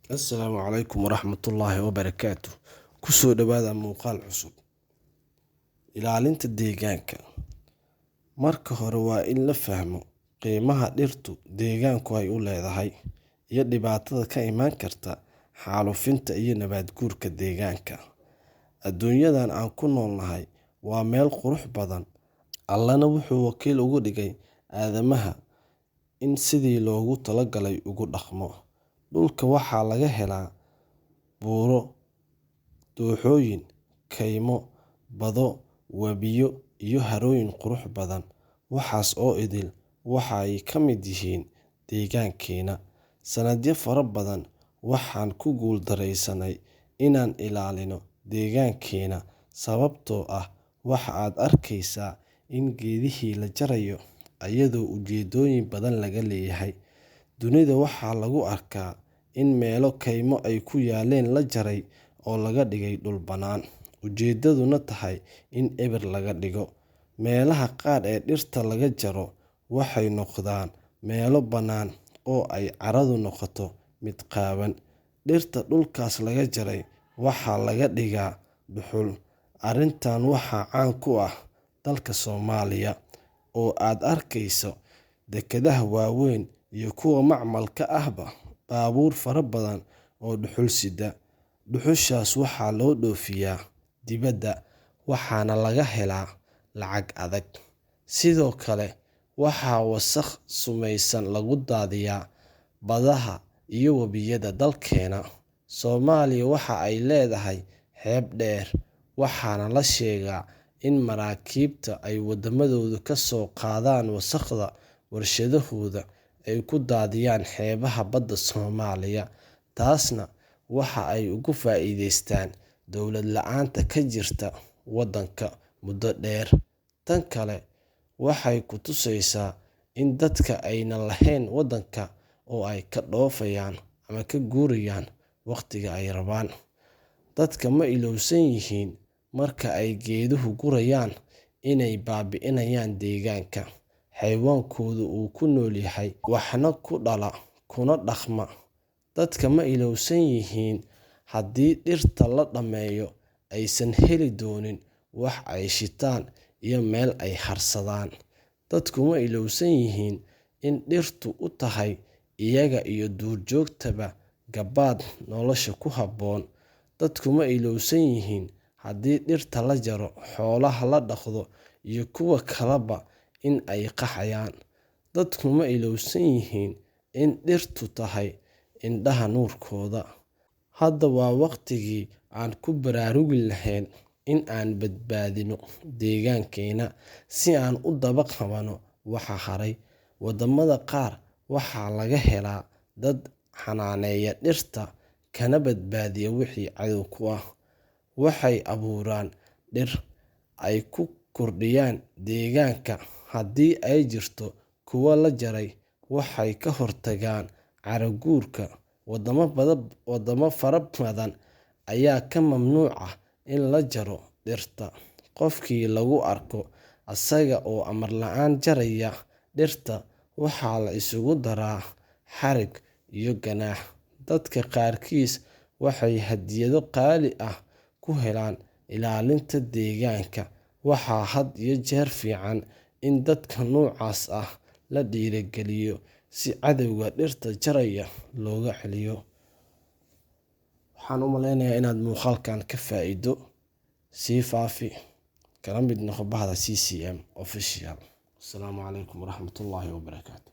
Assalaamu calaykum waraxmatullaahi wabarakaatu. Kusoo dhawaada muuqaal cusub. Ilaalinta deegaanka. Marka hore waa in la fahmo qiimaha dhirtu deegaanku ay u leedahay iyo dhibaatada ka imaan karta xaalufinta iyo nabaad guurka deegaanka. Adduunyadan aan ku noolnahay waa meel qurux badan. Allana wuxuu wakiil uga dhigay aadamaha in sidii loogu talagalay ugu dhaqmo. Dhulka waxaa laga helaa buuro, dooxooyin, kaymo, bado, wabiyo iyo harooyin qurux badan. Waxaas oo idil waxa ay ka mid yihiin deegaankeena. Sanadyo fara badan waxaan ku guuldareysanay inaan ilaalino deegaankeena, sababtoo ah waxa aad arkaysaa in geedihii la jarayo ayadoo ujeedooyin badan laga leeyahay. Dunida waxaa lagu arkaa in meelo kaymo ay ku yaaleen la jaray oo laga dhigay dhul bannaan, ujeedaduna tahay in eber laga dhigo. Meelaha qaar ee dhirta laga jaro waxay noqdaan meelo bannaan oo ay carradu noqoto mid qaawan. Dhirta dhulkaas laga jaray waxaa laga dhigaa dhuxul. Arrintan waxaa caan ku ah dalka Soomaaliya oo aad arkayso dekedaha waaweyn iyo kuwa macmalka ahba baabuur fara badan oo dhuxul sida. Dhuxushaas waxaa loo dhoofiyaa dibadda, waxaana laga helaa lacag adag. Sidoo kale waxaa wasakh sumaysan lagu daadiyaa badaha iyo webiyada dalkeena. Soomaaliya waxa ay leedahay xeeb dheer, waxaana la sheegaa in maraakiibta ay wadamadooda ka soo qaadaan wasakhda warshadahooda ay ku daadiyaan xeebaha badda Soomaaliya. Taasna waxa ay uga faa'iideystaan dowlad la'aanta ka jirta waddanka muddo dheer. Tan kale waxay ku tusaysaa in dadka aynan lahayn waddanka oo ay ka dhoofayaan ama ka guurayaan waqtiga ay rabaan. Dadka ma ilowsan yihiin marka ay geeduhu gurayaan inay baabi'inayaan deegaanka xayawaankoodu uu ku nool yahay, waxna ku dhala kuna dhaqma. Dadka ma ilowsan yihiin haddii dhirta la dhammeeyo aysan heli doonin wax ay shitaan iyo meel ay harsadaan. Dadku ma ilowsan yihiin in dhirtu u tahay iyaga iyo duurjoogtaba gabaad nolosha ku habboon. Dadku ma ilowsan yihiin haddii dhirta la jaro, xoolaha la dhaqdo iyo kuwa kaleba in ay qaxayaan. Dadku ma ilowsan yihiin in dhirtu tahay indhaha nuurkooda. Hadda waa waqtigii aan ku baraarugi lahayn in aan badbaadino deegaankeena si aan u daba qabano waxa haray. Wadamada qaar waxaa laga helaa dad xanaaneeya dhirta kana badbaadiya wixii cadow ku ah. Waxay abuuraan dhir ay ku kordhiyaan deegaanka. Haddii ay jirto kuwo la jaray, waxay ka hortagaan carro guurka. Wadamo fara badan ayaa ka mamnuuc ah in la jaro dhirta. Qofkii lagu arko asaga oo amar la'aan jaraya dhirta waxaa la isugu daraa xarig iyo ganaax. Dadka qaarkiis waxay hadiyado qaali ah ku helaan ilaalinta deegaanka. Waxaa had iyo jeer fiican in dadka noocaas ah la dhiirrigeliyo si cadowga dhirta jaraya looga celiyo. Waxaan u maleynayaa inaad muuqaalkan ka faa'iido. Sii faafi, kala mid noqo bahda CCM Official. Assalaamu calaykum waraxmatullaahi wabarakaatu.